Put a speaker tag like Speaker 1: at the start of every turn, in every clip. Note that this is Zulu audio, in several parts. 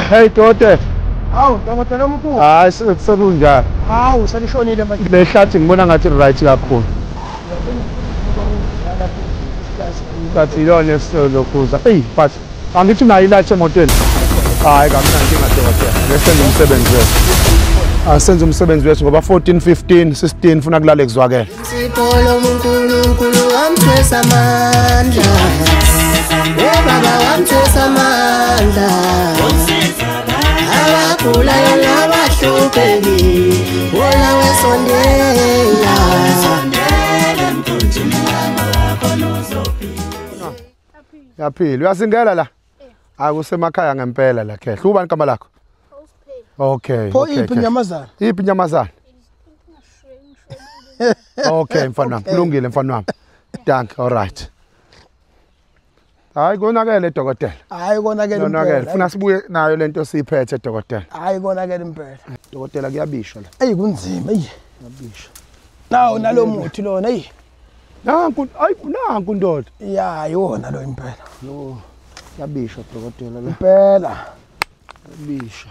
Speaker 1: Hey Dote.
Speaker 2: Hawu dokotela omkhulu.
Speaker 1: Hayi sekunjani?
Speaker 2: Hawu selishonile manje.
Speaker 1: Le hlathi ngibona ngathi right kakhulu. Ngathi ilona esilokhuza. Ey but angithi unayo ilathi emotweni. Hayi kamnandi dokotela. Ake senze umsebenzi wethu. Asenze umsebenzi wethu ngoba 14 15 16 funa kulale kuzwakele.
Speaker 3: Sipolo uNkulunkulu wamthwesa amandla. Baba wamthwesa amandla. Abagulayo nabahluphekile, wona wesondela.
Speaker 1: Yaphila, uyasingela la? Hayi kusemakhaya ngempela la khehla. Ubani igama lakho? Okay.
Speaker 2: Pho iphi inyamazana?
Speaker 1: Iphi inyamazana? Okay mfana wami, kulungile mfana wami. Thank, all right. Hayi konakele dokotela.
Speaker 2: Hayi konakele impela.
Speaker 1: Konakele. Funa sibuye nayo lento siyiphethe dokotela.
Speaker 2: Hayi konakele impela.
Speaker 1: Dokotela kuyabishwa la.
Speaker 2: Ey kunzima ey.
Speaker 1: Kuyabishwa.
Speaker 2: Nawo nalomuthi lona ey.
Speaker 1: Nanku ayi nanku ndoda.
Speaker 2: Ya yona lo impela.
Speaker 1: Yo kuyabishwa dokotela la.
Speaker 2: Impela.
Speaker 1: Kuyabishwa.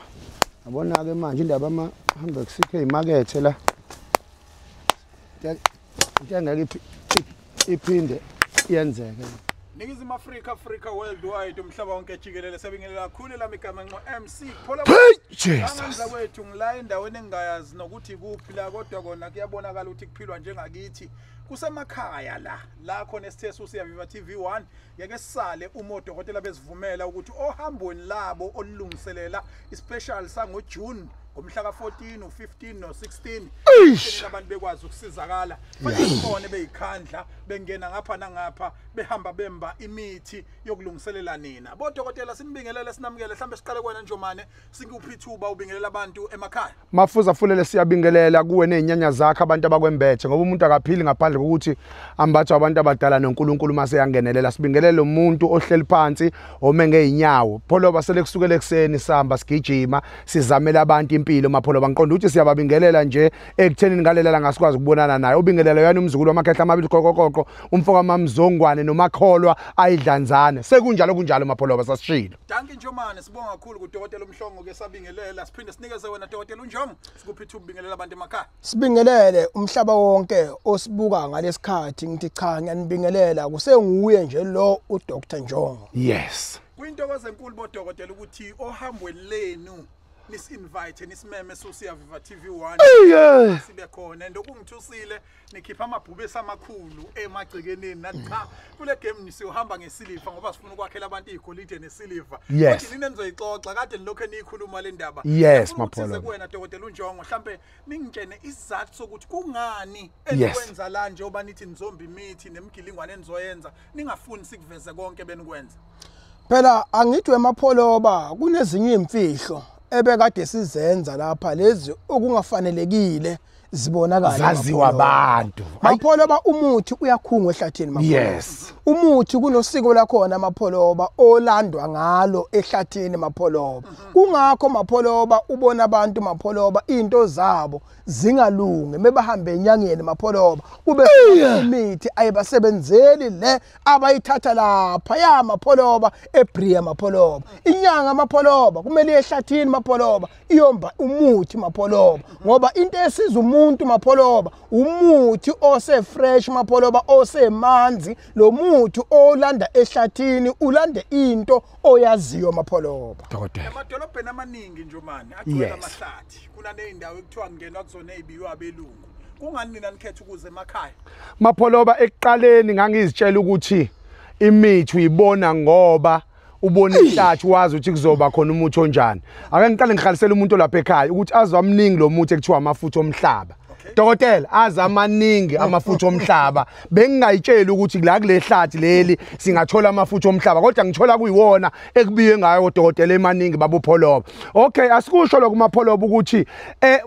Speaker 1: Yabona ke manje indaba ama hamba kusikhe imakethe la. Into engeke iphinde yenzeke.
Speaker 4: Ningizimu Afrika, Africa worldwide, umhlaba wonke jikelele sebingelela kakhulu lami igama nqo MC Phola.
Speaker 1: Jesus.
Speaker 4: Kwethu ngila endaweni engingayazi nokuthi kuphi la kodwa kona kuyabonakala ukuthi kuphilwa njengakithi. Kusemakhaya la, la khona esithe Siyaviva TV1 yeke sisale uma odokotela bezivumela ukuthi ohambweni labo olulungiselela ispecial sango June ngomhla ka14 u15 no16 abantu bekwazi ukusizakala futhi khona beyikhandla bengena ngapha nangapha behamba bemba imithi yokulungiselela nina. Bodokotela sinibingelele sinamukele mhlambe siqale kuwena Njomane sikuphi ithuba ubingelela abantu emakhaya.
Speaker 1: Mafuza fulele siyabingelela kuwe nezinyanya zakho abantu abakwembethe ngoba umuntu akaphili ngaphandle kokuthi ambathwe abantu abadala noNkulunkulu mase yangenelela. Sibingelele umuntu ohleli phansi ome ngeenyawo. Pholoba sele kusukela ekseni sihamba sigijima sizamela abantu impilo Mapholoba. Ngiqonda ukuthi siyababingelela nje ekuthenini ngalela ngasikwazi ukubonana naye. Ubingelela yana umzukulu wamakhehla amabili qoqoqoqo umfoka Mamzongwane nomakholwa ayidlanzane. Sekunjalo kunjalo Mapholoba sasishilo.
Speaker 4: Dankie Njomane, sibonga kakhulu kudokotela uMhlongo ke sabingelela. Siphinde sinikeze wena dokotela uNjongo sikuphi ithuba ubingelela abantu emakhaya.
Speaker 2: Sibingelele umhlaba wonke osibuka ngalesikhathi ngithi cha ngiyanibingelela kusenguye nje lo uDr Njongo.
Speaker 1: Yes.
Speaker 4: Kuyintokozo enkulu bodokotela ukuthi ohambweni lenu nisi-invite nisimeme Siyaviva TV1 sibe khona and okungithusile nikhipha amabhubesi amakhulu emagcekeneni nathi cha kule game nisiyohamba ngesiliva ngoba sifuna ukwakhela abantu igolide nesiliva. Kodwa nina nizoyixoxa kade nilokho eniyikhuluma le ndaba.
Speaker 1: Yes Mapholo.
Speaker 4: Kuwena dokotela uNjongo mhlambe ningitshene isizathu sokuthi kungani enikwenza la njengoba nithi nizomba imithi nemigilingwane enizoyenza ningafuni sikuveze konke benikwenza.
Speaker 2: Phela angithi wemapholoba kunezinye imfihlo ebekade sizenza lapha lezi okungafanelekile zibonakala
Speaker 1: zaziwa abantu.
Speaker 2: Mapholoba umuthi uyakhungwa ehlathini Mapholoba.
Speaker 1: Yes.
Speaker 2: Umuthi kunosiko lakhona Mapholoba olandwa ngalo ehlathini Mapholoba. Kungakho Mapholoba ubona abantu Mapholoba into zabo zingalungi mebahambe enyangeni Mapholoba kube imithi ayibasebenzeli le abayithatha lapha ya Mapholoba eBria Mapholoba. Inyanga Mapholoba kumele ehlathini Mapholoba iyomba umuthi Mapholoba ngoba into esiza umuntu Mapholoba umuthi ose fresh Mapholoba osemanzi lo muthi olanda ehlathini ulande into oyaziyo Mapholoba.
Speaker 1: Dokotela.
Speaker 4: Emadolobheni amaningi Njomane agcwele amahlathi kunaneyindawo ekuthiwa kungenwa kuzona ezibiwa abelungu. Kungani nina nikhetha ukuze emakhaya?
Speaker 1: Mapholoba ekuqaleni ngangizitshela ukuthi imithi uyibona ngoba ubona ihlathi wazi ukuthi kuzoba khona umuthi onjani. Ake ngiqale ngikhalisele umuntu lapha ekhaya ukuthi azwa amningi lo muthi ekuthiwa amafutha omhlaba. Dokotela aza amaningi amafutha omhlaba. Bengingayitsheli ukuthi la kule hlathi leli singathola amafutha omhlaba kodwa ngithola kuyiwona ekubiye ngayo odokotela emaningi babupholoba. Okay asikusho lokho Mapholoba ukuthi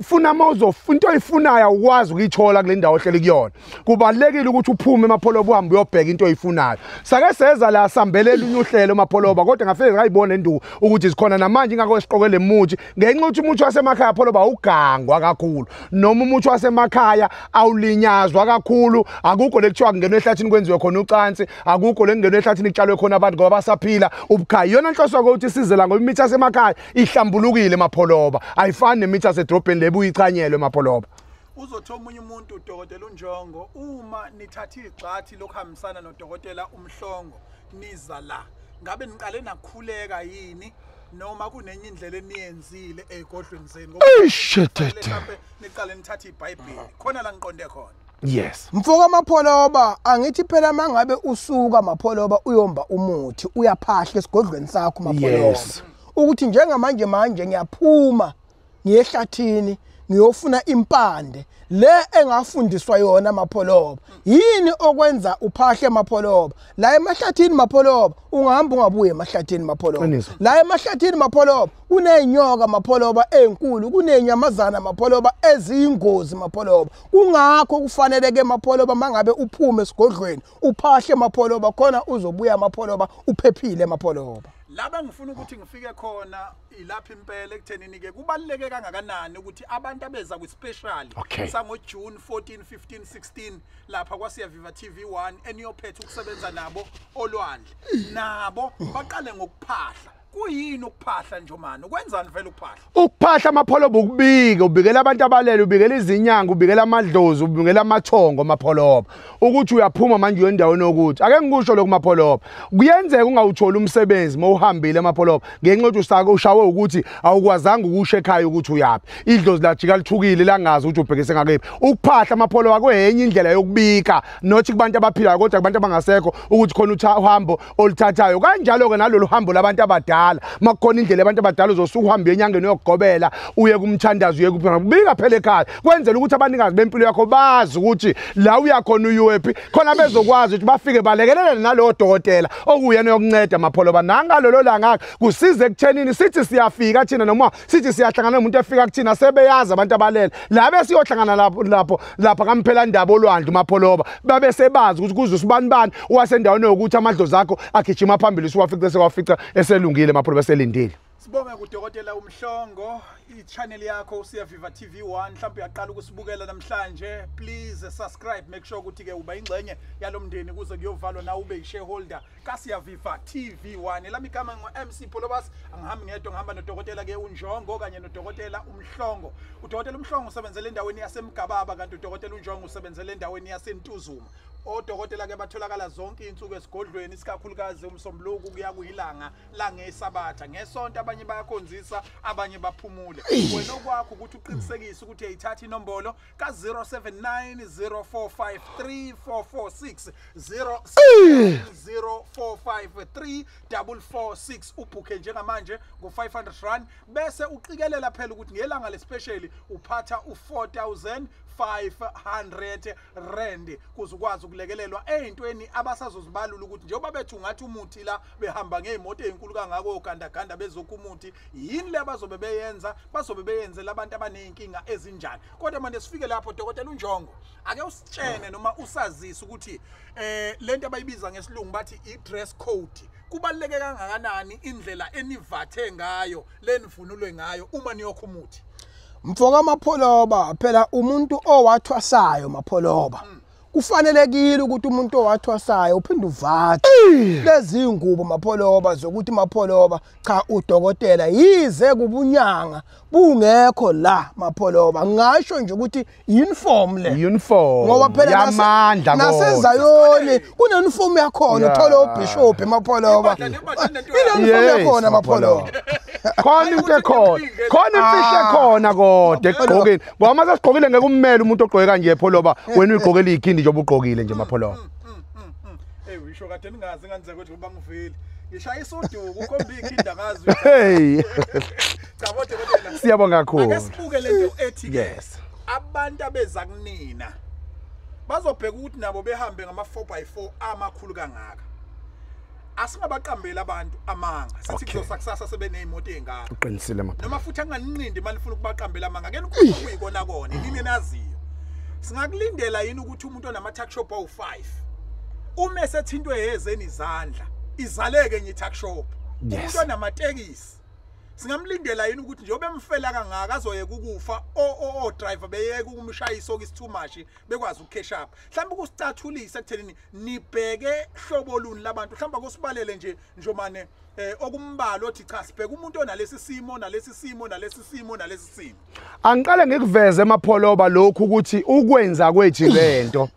Speaker 1: funa mawuzofuna into oyifunayo awukwazi ukuyithola kule ndawo ohleli kuyona. Kubalekile ukuthi uphume Mapholoba uhambe uyobheka into oyifunayo. Sake seza la sambelela uhlelo Mapholoba kodwa ngafike ngayibona enduku ukuthi zikhona namanje ingakho siqoke le muthi ngenxa ukuthi umuthi wasemakhaya Pholoba ugangwa kakhulu noma umuthi wasemakhaya awulinyazwa kakhulu, akukho lekuthiwa kungenwe ehlathini kwenziwe khona ucansi, akukho lengenwe ehlathini kutshalwe khona abantu ngoba basaphila ubukhaya. Iyona inhloso ukuthi size la ngoba imithi yasemakhaya ihlambulukile Mapholoba, ayifani nemithi yasedrobheni lebuyichanyelwe Mapholoba.
Speaker 4: Uzothi omunye umuntu udokotela uNjongo, uma nithatha igxathi lokuhambisana nodokotela uMhlongo niza la, ngabe niqale nakhuleka yini noma kunenye indlela eniyenzile ey'godlweni zenu? Mhlawumbe niqale nithathe iBhayibheli khona la ngiqonde khona.
Speaker 1: Yes.
Speaker 2: Mfoka Mapholoba, angithi phela mangabe usuka Mapholoba uyomba umuthi uyaphahla esigodlweni sakho Mapholoba.
Speaker 1: Yes.
Speaker 2: Ukuthi njengamanje manje ngiyaphuma ngiyehlathini ngiyofuna impande le engafundiswa yona Mapholoba. Yini okwenza uphahle Mapholoba? La emahlathini Mapholoba ungahamba ungabuye emahlathini Mapholoba. La emahlathini Mapholoba kunenyoka Mapholoba enkulu, kunenyamazana Mapholoba eziyingozi Mapholoba. Kungakho kufanele ke Mapholoba mangabe uphume esigodlweni uphahle Mapholoba khona uzobuya Mapholoba uphephile Mapholoba.
Speaker 4: Laba ngifuna ukuthi ngifike khona ilapha impela ekuthenini ke kubaluleke kangakanani ukuthi abantu abeza kwi-special sango June 14 15 16 lapha kwaSiyaviva TV1 eniyophethe ukusebenza nabo olwandle nabo baqale ngokuphahla. Kuyini ukuphahla Njomane? Ukwenzani vele ukuphahla?
Speaker 1: Ukuphahla Mapholoba ukubika, ubikela abantu abalele, ubikela izinyanga, ubikela amadlozi, ubikela amathongo Mapholoba ukuthi uyaphuma manje uye endaweni yokuthi. Ake ngikusho lokhu Mapholoba, kuyenzeka ungawutholi umsebenzi mawuhambile Mapholoba ngenxa yokuthi usake ushawe ukuthi awukwazanga ukusho ekhaya ukuthi uyaphi, idlozi lajika lithukile langazi ukuthi ubhekise ngakephi. Ukuphahla Mapholoba kuyenye indlela yokubika not kubantu abaphilayo kodwa kubantu abangasekho ukuthi khona uhambo oluthathayo. Kanjalo ke nalolu hambo labantu abadala, makukhona indlela abantu abadala uzosuka uhambe enyangeni uyokugobela uye kumthandazo uye kuphi, bika phela ekhaya kwenzela ukuthi abanikazi bempilo yakho bazi ukuthi la uyakhona uyephi khona bezokwazi ukuthi bafike balekelele nalowo dokotela okuyena yokunceda Mapholoba. Nangalolo langa kusize ekuthenini sithi siyafika thina noma sithi siyahlangana nomuntu efika kuthina sebeyazi abantu abalele la besiyohlangana lapho lapha kamphela ndaba olwandle Mapholoba, babe sebazi ukuthi kuze usibani bani wasendaweni yokuthi amadlozi akho agijima phambili usuwafica sewafica eselungile Mapholoba selindile.
Speaker 4: Sibonge kudokotela uMhlongo, i-channel yakho uSiyaviva TV1 mhlawumbe uyaqala ukusibukela namhlanje, please subscribe, make sure ukuthi ke uba ingxenye yalomndeni kuze kuyovalwa na ube i-shareholder kaSiyaviva TV1. Lami igama ngu-MC Pholobas, angihambi ngedwa, ngihamba nodokotela ke uNjongo kanye nodokotela uMhlongo. Udokotela uMhlongo usebenzele endaweni yaseMgababa kanti udokotela uNjongo usebenzele endaweni yaseNtuzuma. Odokotela ke batholakala zonke izinsuku esigodlweni, isikakhulukazi umsombuluko kuya kuyilanga langesabatha. Ngesonto abanye bayakhonzisa, abanye baphumule. Wena okwakho ukuthi uqinisekise ukuthi uyayithatha inombolo ka 0790453446 070453446 ubhukhe njengamanje ngo500 rand bese uqikelela phela ukuthi ngelanga lespecial uphatha u4500 rand kuze ukwazi ukulekelelwa eyintweni abasazozibalula ukuthi njengoba bethu ngathi umuthi la behamba ngezimoto ezinkulu kangako ogandaganda bezokhu umuthi, yini le abazobe beyenza, bazobe beyenzela abantu abaneyinkinga ezinjani. Kodwa manje sifike lapho dokotela uNjongo, ake usitshene noma usazise ukuthi lento abayibiza ngesilungu bathi i-dress code kubaluleke kangakanani, indlela enivathe ngayo lenivunulwe ngayo uma niyokho umuthi.
Speaker 2: Mfoka Mapholoba, phela umuntu owathwasayo Mapholoba kufanelekile ukuthi umuntu owathwasayo uphinde uvathe lezi ngubo Mapholoba zokuthi Mapholoba cha udokotela yize kubunyanga bungekho la Mapholoba, ngisho nje ukuthi uniform le
Speaker 1: uniform
Speaker 2: ngoba phela
Speaker 1: yamandla
Speaker 2: nasezayoni kune uniform yakhona uthola ubishop Mapholoba ine uniform yakhona Mapholoba.
Speaker 1: Khona into ekhona, khona imfihlo ekhona kodwa ekugqokeni ngoba mase sigqokile ngeke ummele umuntu ogqoke kanje Pholoba, wena uyigqokele ikhindi njengoba ugqokile nje Mapholoba.
Speaker 4: Hey usho kade ningazi nganze ukuthi bangivile ngishaya isuduku ukhomba ikhinda ngazi.
Speaker 1: Hey
Speaker 4: cha bodokotela
Speaker 1: siyabonga kakhulu.
Speaker 4: Ake sibuke lento ethi
Speaker 1: yes
Speaker 4: abantu abeza kunina bazobheka ukuthi nabo behambe ngama 4x4 amakhulu kangaka. Asingabaqambeli abantu amanga sithi kuzosakusasa sebenezimoto ezingaka.
Speaker 1: Uqinisile Mapholoba.
Speaker 4: Noma futhi anganinqindi imali ufuna ukubaqambela amanga ke lokho kuyikona kona yini naziyo. Singakulindela yini ukuthi umuntu onama tuck shop awu5 uma esethintwe yezeni izandla izaleke enye tuck shop? Umuntu onamatekisi Singamlindela yini ukuthi njengoba emfela kangaka azoyeka ukufa o driver beyeke ukumshayisa okisithumashi bekwazi ukucash up. Mhlawumbe ukusicathulisa ekuthenini nibheke hlobo luni labantu, mhlawumbe akusibalele nje njomane okumbalo othi cha sibheke umuntu onalesi simo nalesi simo nalesi simo nalesi simo.
Speaker 1: Angiqale ngikuveze Mapholoba lokhu ukuthi ukwenza kwethu lento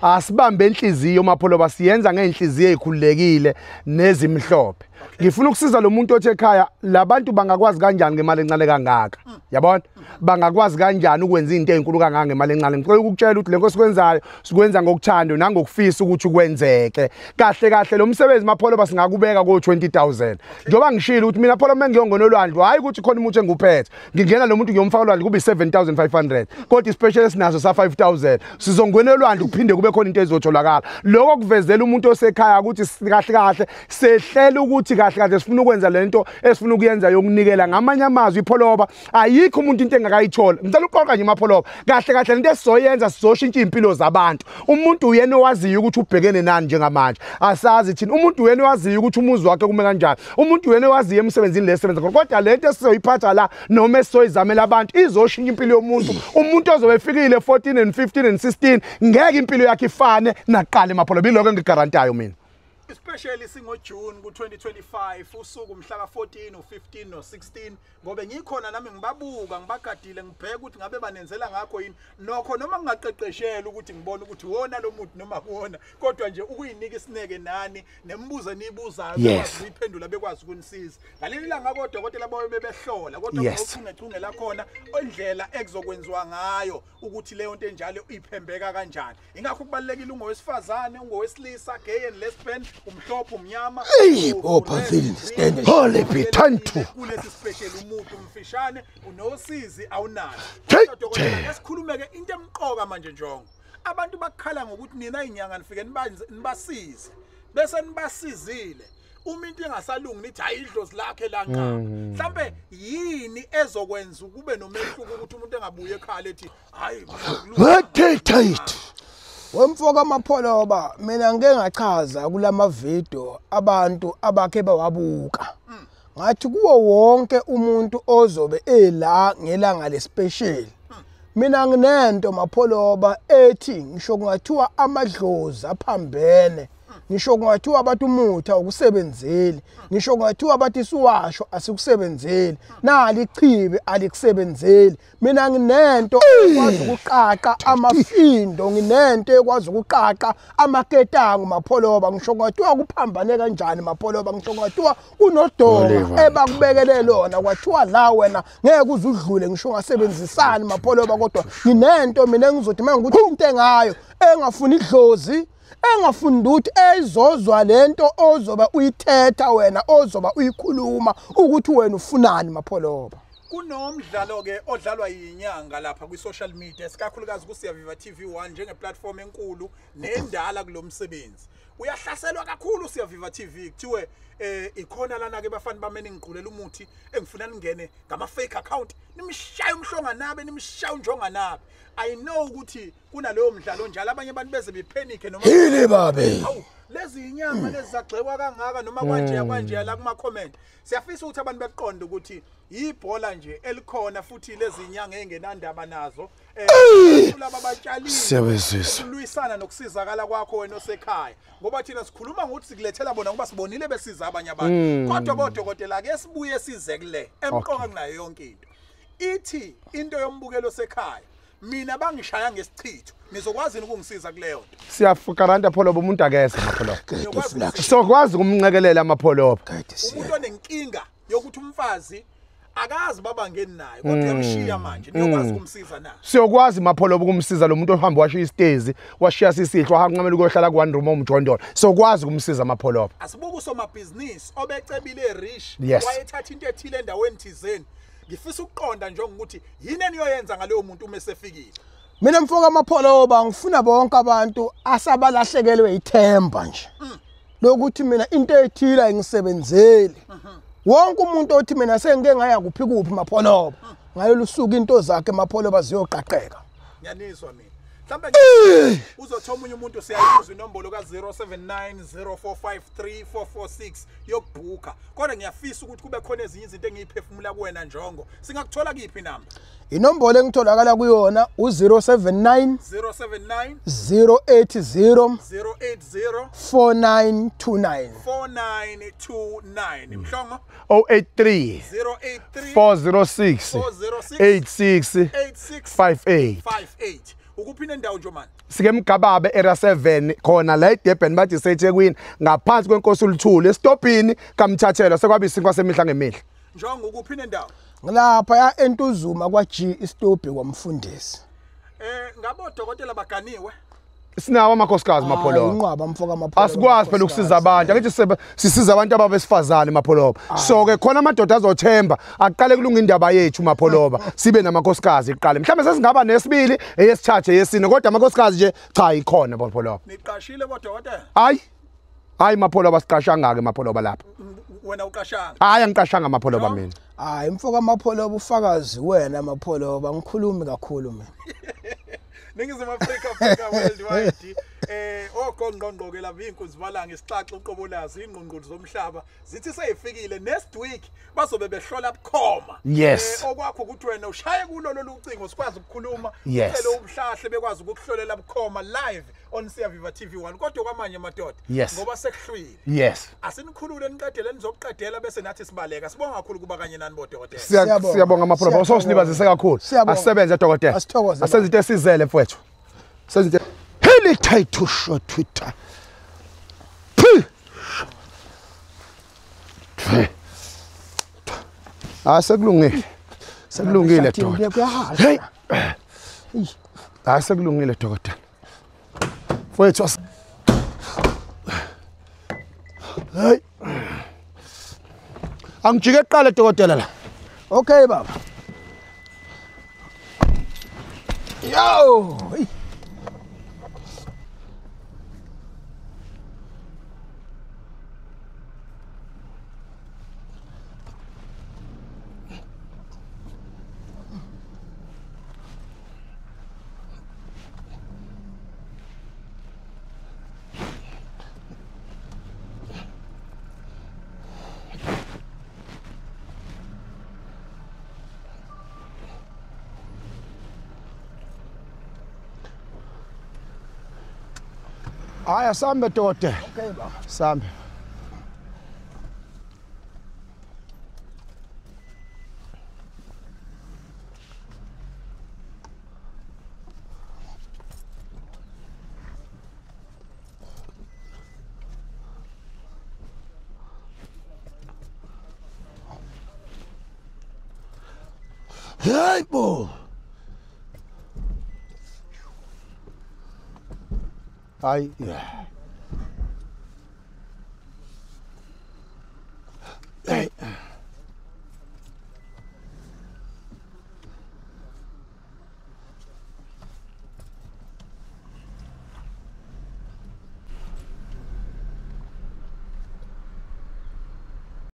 Speaker 1: asibambe inhliziyo Mapholoba, siyenza ngenhliziyo ezikhululekile nezimhlophe. Ngifuna ukusiza lo muntu othi ekhaya labantu bangakwazi kanjani ngemali encane kangaka, yabona, bangakwazi kanjani ukwenza into ezinkulu kangaka ngemali encane. Ngicela ukukutshela ukuthi lento sikwenzayo sikwenza ngokuthando nangokufisa ukuthi kwenzeke kahle kahle. Lo msebenzi Mapholoba singakubeka ko 20,000 njengoba ngishilo ukuthi mina Pholoba mengiyongena olwandle, hayi ukuthi khona umuntu enguphethe, ngingena lo muntu ngiyomfaka olwandle kube 7,500 kodwa ispecial esinaso sa 5,000 sizongena olwandle kuphinde kube khona into ezotholakala. Lokho kuvezela umuntu osekhaya ukuthi kahle kahle sehlela ukuthi kahle kahle sifuna ukwenza lento esifuna ukuyenza yokunikela. Ngamanye amazwi Pholoba ayikho umuntu into engakayithola. Ngicela uqoqa nje Mapholoba, kahle kahle lento esizoyenza sizoshintsha impilo zabantu. Umuntu uyena owaziyo ukuthi ubhekene nani njengamanje, asazi thina. Umuntu uyena owaziyo ukuthi umuzi wakhe kume kanjani, umuntu uyena owaziyo emsebenzini lesebenza khona. Kodwa lento esizoyiphatha la noma esizoyizamela abantu izoshintsha impilo yomuntu. Umuntu ozobe efikile 14 and 15 and 16 ngeke impilo yakhe ifane naqala Mapholoba. Iloko engiguarantiyo mina.
Speaker 4: Especially singo June ku 2025 usuku mhla ka 14 u15 no 16, ngobe ngikhona nami ngibabuka ngibagadile ngibheka ukuthi ngabe banenzela ngakho yini. Nokho noma ngingaqeqeshela ukuthi ngibone ukuthi wona lo muntu noma kuwona, kodwa nje ukuyinika isineke nani nemibuzo enibuzayo bekwazi ukuyiphendula bekwazi ukunisiza. Ngaleli langa kodokotela bawe bebehlola kodwa ukuchungechunge la khona indlela ekuzokwenziwa ngayo ukuthi leyo nto enjalo iphembeka kanjani. Ingakho kubalekile ungowesifazane, ungowesilisa, gay and lesbian, umhlophe, umnyama,
Speaker 1: Holy Bitantu
Speaker 4: kulesi special umuntu umfishane unosizi awunalo. Kodwa esikhulumeke into emqoka manje njongo, abantu bakhala ngokuthi nina inyanga nifike nibasize bese nibasizile uma into engasalungi nithi hayi idlozi lakhe lanqa. Mhlambe yini ezokwenza kube nomehluko ukuthi umuntu engabuye ekhaya ethi hayi
Speaker 2: what? Wemfoka Mapholoba, mina ngike ngachaza kulama video abantu abakhe bawabuka. Ngathi kuwo wonke umuntu ozobe ela ngelanga lespecial. Mina nginento Mapholoba ethi ngisho kungathiwa amadlozi aphambene, ngisho kungathiwa abantu umutha ukusebenzeli, ngisho kungathiwa bathi isiwasho asikusebenzeli, nali ichibi alikusebenzeli. Mina nginento ekwazi ukuqaqa amafindo, nginento ekwazi ukuqaqa amaketango Mapholoba. Ngisho kungathiwa kuphambane kanjani Mapholoba, ngisho kungathiwa kunodonga ebakubekele lona kwathiwa la wena ngeke uze udlule, ngisho ngasebenzisani Mapholoba, kodwa nginento mina engizothi mangikuthi into ngayo engafuni idlozi, engafunda ukuthi ezozwa lento ozoba uyithetha wena, ozoba uyikhuluma ukuthi wena ufunani Mapholoba.
Speaker 4: Kunomdlalo ke odlalwa yinyanga lapha kwi social media, sikakhulukazi ku Siyaviva TV1 njenge platform enkulu nendala kulomsebenzi. Uyahlaselwa kakhulu Siyaviva TV, kuthiwe ikhona lana ke bafana bamene ngiqulela umuthi engifuna ningene ngama fake account nimshaya umhlonga nabe nimshaya unjonga nabe. I know ukuthi kunaleyo mdlalo njalo abanye abantu beze bepanic noma
Speaker 2: yini babe,
Speaker 4: lezi inyanga lezi zagxekwa kangaka noma kwanje kwanje la kuma comment. Siyafisa ukuthi abantu beqonde ukuthi ibhola nje elikhona futhi lezi inyanga engenandaba nazo laba abatshalile ukulwisana nokusizakala kwakho wena osekhaya, ngoba thina sikhuluma ngokuthi sikulethela bona ngoba sibonile besiza abanye abantu. Kodwa bodokotela ke sibuye size kule emqoka kunayo yonke into. Ithi into yombukelo sekhaya, mina bangishaya ngesichitho, nizokwazi ukungisiza kuleyo nto.
Speaker 1: Siyafukaranta Pholoba, umuntu akeze Mapholoba, sokwazi ukumncekelela Mapholoba.
Speaker 4: Umuntu onenkinga yokuthi umfazi akazi baba ngeni naye kodwa uyamshiya manje, niyokwazi ukumsiza na?
Speaker 1: Siyokwazi Mapholoba ukumsiza lo muntu ohamba washiya isitezi, washiya sisihlo, wahanqamela ukuyohlala ku one room omjondolo. Sokwazi ukumsiza Mapholoba.
Speaker 4: Asibuke usomabhizinisi obecebile rich, wayethatha into ethile endaweni thizeni. Ngifisa ukuqonda njengokuthi yini eniyoyenza ngaleyo muntu uma esefikile.
Speaker 2: Mina mfoka Mapholoba ngifuna bonke abantu asabalahlekelwe ithemba nje lokuthi mina into ethile ayingisebenzeli. Wonke umuntu othi mina sengike ngaya kuphi kuphi Mapholoba, ngalolu suku into zakhe Mapholoba ziyoqaqeka.
Speaker 4: Ngiyanizwa mina. Mhlambe uzothola omunye umuntu siyayizwa inombolo ka 0790453446 yokubhuka. Kodwa ngiyafisa ukuthi kube khona ezinye izinto engiyiphefumula kuwena Njongo. Singakuthola kiphi inamba?
Speaker 2: Inombolo engitholakala kuyona u079
Speaker 4: 079
Speaker 2: 080
Speaker 4: 080
Speaker 2: 4929.
Speaker 4: 4929. Mhlongo
Speaker 1: 083
Speaker 4: 083
Speaker 1: 406
Speaker 4: 406
Speaker 1: 86
Speaker 4: 86
Speaker 1: 58.
Speaker 4: 58. Ukuphi nendawo Njomane?
Speaker 1: Sike Mgababe area 7 khona la eDurban bathi seThekwini ngaphansi kwenkosi uLuthuli esitopini kaMthathelo sekwabe isinkwa semihla ngemihla.
Speaker 4: Njongo ukuphi nendawo?
Speaker 2: Ngilapha ya eNtuzuma kwa G isitobhi kwamfundisi.
Speaker 4: Ngabo dokotela baganiwe.
Speaker 1: Sinawo amakhosikazi Mapholoba.
Speaker 2: Inqwaba mfoka Mapholoba.
Speaker 1: Asikwazi phela ukusiza abantu. Angithi sisiza abantu ababesifazane Mapholoba. So ke khona amadoda azothemba aqale kulunga indaba yethu Mapholoba. Sibe namakhosikazi iqale. Mhlawumbe sesingaba nesibili, eyesithathu, eyesine kodwa amakhosikazi nje cha ikhona Mapholoba.
Speaker 4: Niqashile bodokotela?
Speaker 1: Hayi. Hayi Mapholoba siqashanga ke Mapholoba lapha.
Speaker 4: Wena uqashanga?
Speaker 1: Hayi angiqashanga Mapholoba mina.
Speaker 2: Hayi mfoka Mapholoba ufakazi wena Mapholoba ngikhulumi kakhulu mina.
Speaker 4: Ningizimu Afrika, Afrika worldwide. Ogongqongqo ke lapha inkunzi balanga isixaxa uqobolazi ingqungqulu zomhlaba zithi seyifikile next week bazobe behlola bukhoma.
Speaker 1: Yes.
Speaker 4: Okwakho ukuthi wena ushaye kulo lolu ucingo sikwazi ukukhuluma
Speaker 1: Yes.
Speaker 4: ucele ubuhlahle bekwazi ukukuhlolela bukhoma live on Siyaviva TV1 kodwa kwamanye madoda
Speaker 1: Yes.
Speaker 4: ngoba sekuhlwile.
Speaker 1: Yes.
Speaker 4: Asinikhulule niqedele nizokuqedela bese nathi sibaleka. Sibonga kakhulu kuba kanye nani bodokotela.
Speaker 2: Siyabonga.
Speaker 1: Siyabonga Mapholoba. Usosilibazise kakhulu.
Speaker 2: Siyabonga.
Speaker 1: Asebenze dokotela.
Speaker 2: Asithokoze,
Speaker 1: Asenze into esizele mfowethu. Senze into. Heli tight short Twitter. Phi. Ah sekulungile. Sekulungile dokotela.
Speaker 2: Kuyahasha.
Speaker 1: Hey. Ah sekulungile dokotela. Mfowethu Hey. Angijike kuqala dokotela la.
Speaker 2: Okay baba. Yo. Hey.
Speaker 1: Hayi asambe dokotela.
Speaker 2: Okay baba.
Speaker 1: Sambe. Hey bo. Hayi. Yeah.